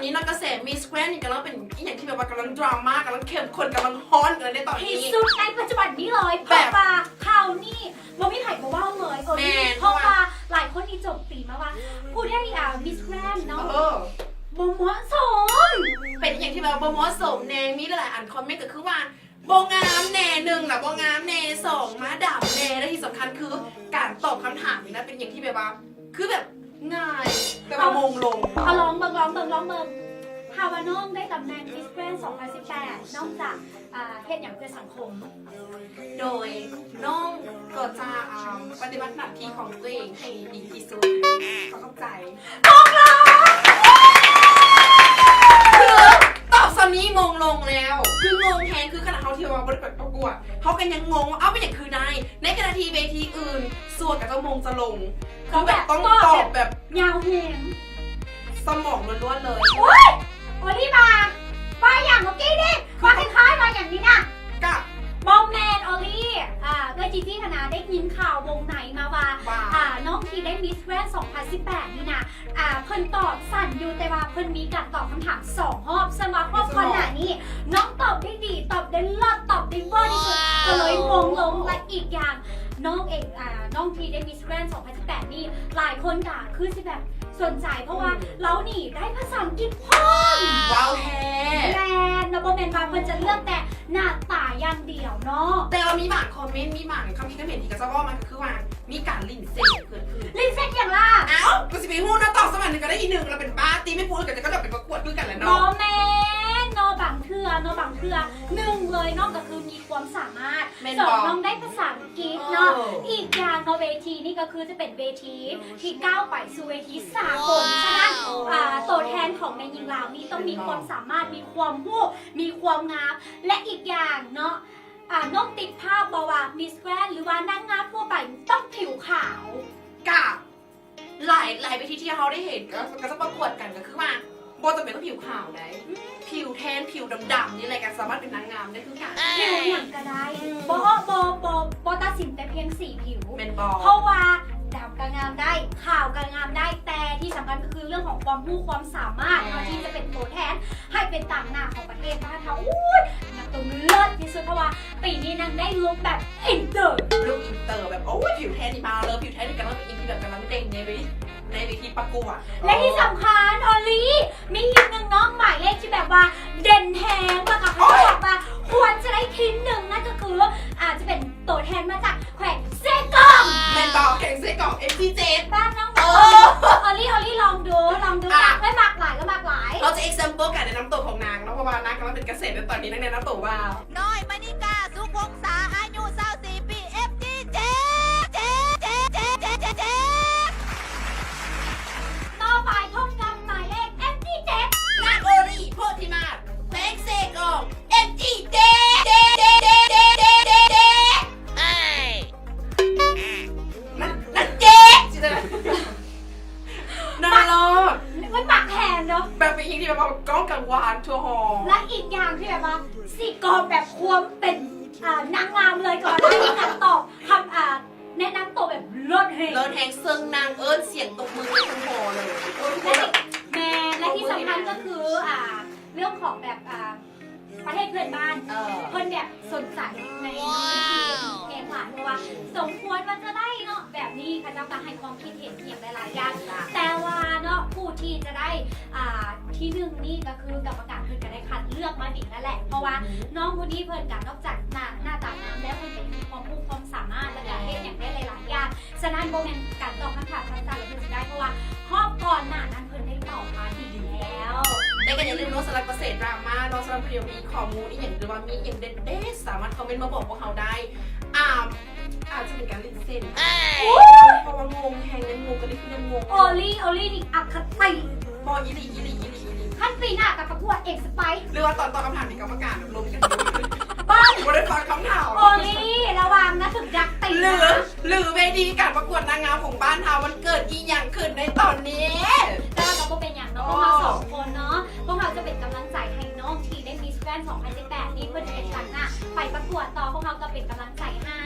ນີ້ເນາະ ກະແສ Miss Grand ນີ້ກຳລັງເປັນອີ່ຫຍັງທີ່ແບບວ່າກຳລັງດຣາມາ ກຳລັງເຂັ້ມຂຸ້ນ ກຳລັງຮ້ອນກັນໃນຕອນນີ້ ທີ່ສຸດໃນປັດຈຸບັນນີ້ເລີຍ. ແບບ ເພາະວ່າຂ່າວນີ້ບໍ່ມີໃຜບໍ່ເວົ້າເລີຍ ເອີ ແມ່ນ ເພາະວ່າ ເພາະວ່າຫຼາຍຄົນນີ້ໂຈມຕີມາວ່າ ຜູ້ໃດ ອ່າ Miss Grand ເນາະ ເອີ ບໍ່ເໝາະສົມ ເປັນອີ່ຫຍັງທີ່ແບບວ່າບໍ່ເໝາະສົມແດ່. ມີຫຼາຍໆອັນຄອມເມັນກະຄືວ່າ ບໍ່ງາມແດ່ ໜຶ່ງລະບໍ່ງາມແດ່ ສອງມາດຳແດ່ ແລະທີ່ສຳຄັນຄືການຕອບຄຳຖາມນີ້ນະ ເປັນຫຍັງທີ່ແບບວ່າ ຄືແບບງ່າຍ ແຕ່ວ່າມົງລົງ. ເອົາ ລອງເບິ່ງ ລອງເບິ່ງ ລອງເບິ່ງ ຖ້າວ່ານ້ອງໄດ້ຕຳແໜ່ງ Miss Grand ສອງພັນສິບແປດ ນ້ອງຈະ ອ່າ ເຮັດຫຍັງເພື່ອສັງຄົມ? ໂດຍ ນ້ອງກໍຈະ ອ່າ ປະຕິບັດໜ້າທີ່ຂອງຕົວເອງໃຫ້ດີທີ່ສຸດ. ຂໍຂອບໃຈ. ຕົກລົງ! ຄືຕອບສ່ຳນີ້ມົງລົງແລ້ວ ຄືງົງແຮງ ຄືຂະໜາດເຮົາທີ່ວ່າບໍ່ໄດ້ໄປປະກວດ ເຮົາກໍຍັງງົງວ່າ ເອົ້າ ເປັນຫຍັງຄືໄດ້ ໃນຂະນະທີ່ເວທີອື່ນສ່ວນກະເຈົ້າມົງຈະລົງ ຄືແບບຕ້ອງຕອບແບບຍາວແຮງ ສະໝອງລ້ວນໆເລີຍ. ໂອ້ຍ! ໂອລິບາ ວ່າຫຍັງເມື່ອກີ້ນີ້ ວ່າຄ້າຍໆວ່າຫຍັງນີ້ນະ? ກະ ບໍ່ແມ່ນ ໂອລິ ອ່າ ເອື້ອຍຈີຈີຫັ້ນນະ ໄດ້ຍິນຂ່າວວົງໃນມາວ່າ ວ່າ ອ່າ ນ້ອງທີ່ໄດ້ Miss Grand ສອງພັນສິບແປດນີ້ນະ ອ່າ ເພິ່ນຕອບສັ້ນຢູ່ ແຕ່ວ່າເພິ່ນມີການຕອບຄຳຖາມສອງຮອບ ເຊິ່ງວ່າຮອບກ່ອນໜ້ານີ້ ນ້ອງຕອບໄດ້ດີ ຕອບໄດ້ເລີດ ຕອບໄດ້ເວີທີ່ສຸດ ກະເລີຍມົງລົງ. ແລະອີກຢ່າງ ນ້ອງເອງ ອ່າ ນ້ອງທີ່ໄດ້ Miss Grand ສອງພັນສິບແປດນີ້ ຫຼາຍຄົນກະຄືຊິແບບ ສົນໃຈ ເພາະວ່າ ອືມ ລາວນີ້ໄດ້ພາສາອັງກິດພ້ອມ. ວ້າວແທ້. ແມ່ນ ລະບໍ່ແມ່ນວ່າເພິ່ນຈະເລືອກແຕ່ໜ້າຕາຢ່າງດຽວເນາະ ແຕ່ວ່າມີບາງຄອມເມັນ ມີບາງຄຳຄິດຄຳເຫັນທີ່ເຂົາເຈົ້າເວົ້າມາ ກະຄືວ່າມີການຫຼິ້ນເສັ້ນເກີດຂຶ້ນ. ຫຼິ້ນເສັ້ນຫຍັງລະ? ເອົ້າ ກະຊິໄປຮູ້ເນາະ ຕອບສະບັດໜຶ່ງກະໄດ້ທີໜຶ່ງ ລະເປັນບ້າຕິ ແມ່ນຜູ້ອື່ນກະຈະ ກະຈະໄປປະກວດຄືກັນແຫຼະເນາະ. ບໍ່ແມ່ນເນາະ ບາງເທື່ອເນາະ ບາງເທື່ອ ໜຶ່ງເລີຍເນາະ ກະຄືມີຄວາມສາມາດ ແມ່ນບໍ່? ສອງ ນ້ອງໄດ້ພາສາ ກິດເນາະ ເອີ ອີກຢ່າງເນາະ ເວທີນີ້ກະຄືຈະເປັນເວທີທີ່ກ້າວໄປສູ່ເວທີສາກົນ. ສະນັ້ນ ໂຕແທນຂອງແມ່ຍິງລາວນີ້ຕ້ອງມີຄວາມສາມາດ ມີຄວາມຮູ້ ມີຄວາມງາມ ແລະອີກຢ່າງເນາະ ນ້ອງຕິດພາບບໍ່ວ່າ Miss Grand ຫຼືວ່ານາງງາມທົ່ວໄປຕ້ອງຜິວຂາວ? ກະ ຫຼາຍ ຫຼາຍເວທີທີ່ເຮົາໄດ້ເຫັນ ກະ ກະຈະປະກວດກັນ ກະຄືວ່າບໍ່ຈຳເປັນຕ້ອງຜິວຂາວໃດ໋ ອືມ ຜິວແທນ ຜິວດຳໆນີ້ແຫຼະ ກະສາມາດເປັນນາງງາມໄດ້ຄືກັນ. ຜິວຫຍັງກະໄດ້ ອືມ ບໍ່ ບໍ່ ບໍ່ ບໍ່ຕັດສິນແຕ່ພຽງສີຜິວ ແມ່ນບໍ່? ເພາະວ່າດຳກະງາມໄດ້ ຂາວກະງາມໄດ້ ແຕ່ທີ່ສຳຄັນກະຄືເລື່ອງຂອງຄວາມຮູ້ຄວາມສາມາດ ແມ່ນ ເນາະ ທີ່ຈະເປັນໂຕແທນໃຫ້ເປັນຕາງໜ້າຂອງປະເທດບ້ານເຮົາ. ໂອ້ຍ ນາງຕ້ອງເລີດທີ່ສຸດ ເພາະວ່າ ປີນີ້ນາງໄດ້ລຸກແບບອິນເຕີ ລຸກອິນເຕີແບບ ໂອ້ຍ ຜິວແທນນີ້ມາເລີຍ ຜິວແທນນີ້ກຳລັງເປັນອີ່ຫຍັງທີ່ແບບກຳລັງເດັ່ງໃນເວ ໃນເວທີປະກວດ. ແລະທີ່ສຳຄັນ ໂອລິ ມີອີກໜຶ່ງນ້ອງໝາຍເລກທີ່ແບບວ່າເດັ່ນແຮງ ແລ້ວກະເຂົາບອກວ່າຄວນຈະໄດ້ທີໜຶ່ງ ນັ້ນກະຄືອາດຈະເປັນໂຕແທນມາຈາກແຂວງເຊກອງ. ແມ່ນບໍ່? ແຂວງເຊກອງ ເອັມຈີເຈັດ ບ້ານນ້ອງ. ເອີ ໂອລິ ໂອລິ ລອງດູ ລອງດູ ມັກ ມັກຫຼາຍກະມັກຫຼາຍ. ເຮົາຈະ example ການແນະນຳໂຕຂອງນາງເນາະ ເພາະວ່ານາງກຳລັງເປັນກະແສໃນຕອນນີ້ ນາງແນະນຳໂຕວ່າ ນ້ອຍມະນິກາ ສຸວົງສາ ອາຍຸຊາວສີ່ປີ ເອັມຈີເຈັດ ເຈັດ ເຈັດ ເຈັດ ເຈັດ ເຈັດ ເຈັດ ເຈັດ. ຕໍ່ໄປພົບກັບໝາຍເລກ ເອັມຈີເຈັດ ນາງໂອລິ ໂພທິມາດ ແຂວງເຊກອງ ເອັມຈີເຈັດ ເຈັດ ເຈັດ ເຈັດ ເຈັດ ເຈັດ ເຈັດ. ນາງ ນາງເຈັດ ນາງໂລດ ມັນໝາກແທນເນາະ ແບບເປັນອີ່ຫຍັງທີ່ແບບວ່າກ້ອງກັງວານທົ່ວຫໍ ແລະອີກຢ່າງທີ່ແບບວ່າຊິກອບແບບຄວາມເປັນ ອ່າ ນາງງາມເລີຍກະວ່າໄດ້ ການຕອບຄຳ ອ່າ ແນະນຳໂຕແບບເລີດແຮງ ເລີດແຮງ ເຊິ່ງນາງເອີ້ນສຽງຕົບມືໄປທົ່ວຫໍເລີຍ. ແມ່ນ ແລະທີ່ສຳຄັນກະຄື ອ່າ ເລື່ອງຂອງແບບ ອ່າ ປະເທດເພື່ອນບ້ານ ເອີ ເພິ່ນແບບສົນໃຈໃນເລື່ອງນີ້ແຮງຫຼາຍ ເພາະວ່າສົມຄວນວ່າຈະໄດ້ເນາະ ແບບນີ້ເຂົາເຈົ້າກະໃຫ້ຄວາມຄິດເຫັນອີ່ຫຍັງຫຼາຍໆຢ່າງ. ແຕ່ວ່າເນາະ ຜູ້ທີ່ຈະໄດ້ ອ່າ ທີໜຶ່ງນີ້ກະຄືກຳມະການເພິ່ນກະໄດ້ຄັດເລືອກມາດີແລ້ວແຫຼະ ເພາະວ່າ ອືມ ນ້ອງຜູ້ນີ້ເພິ່ນກະນອກຈາກໜ້າ ໜ້າຕາງາມແລ້ວ ເພິ່ນກະມີຄວາມຮູ້ຄວາມສາມາດ ແລະກະເຮັດຫຍັງໄດ້ຫຼາຍໆຢ່າງ. ສະນັ້ນບໍ່ແມ່ນການຕອບຄຳຖາມສັ້ນໆແລ້ວເພິ່ນຊິໄດ້ ເພາະວ່າຮອບກ່ອນໜ້ານັ້ນເພິ່ນໄດ້ຕອບມາດີແລ້ວ. ແລະກະຢ່າລືມເນາະ ສຳລັບກະແສດຣາມາເນາະ ສຳລັບຜູ້ທີ່ມີຂໍ້ມູນອີ່ຫຍັງ ຫຼືວ່າມີອີ່ຫຍັງເດັດໆ ສາມາດຄອມເມັນມາບອກພວກເຮົາໄດ້. ອາ ອາດຈະເປັນການຫຼິ້ນເສັ້ນ ເພາະວ່າງົງແຮງ ຍັງງົງ ກະໄດ້ຄືຍັງງົງ. ໂອລິ ໂອລິນີ້ອະຄະຕິ ບໍ່ ອີ່ຫຼີ ອີ່ຫຼີ ອີ່ຫຼີ ອີ່ຫຼີ. ຄັນປີໜ້າກະປະກວດເອງສະໄປ ຫຼືວ່າຕອນຕອບຄຳຖາມນີ້ກຳມະການລົມກັນ ບໍ່ ບໍ່ໄດ້ຟັງຄຳຖາມ. ໂອລິ ລະວັງນະ ຖືກດັກຕີນະ. ຫຼື ຫຼືເວທີການປະກວດນາງງາມຂອງບ້ານເຮົາ ມັນເກີດອີ່ຫຍັງຂຶ້ນໃນຕອນນີ້? ແຕ່ວ່າກະບໍ່ເປັນຫຍັງເນາະ ພວກເຮົາສອງຄົນເນາະ ພວກເຮົາຈະເປັນກຳລັງໃຈໃຫ້ນ້ອງທີ່ໄດ້ Miss Grand ສອງພັນສິບແປດນີ້ ເພິ່ນຈະເປັນຕາງໜ້າໄປປະກວດຕໍ່ ພວກເຮົາກະເປັນກຳລັງໃຈໃຫ້.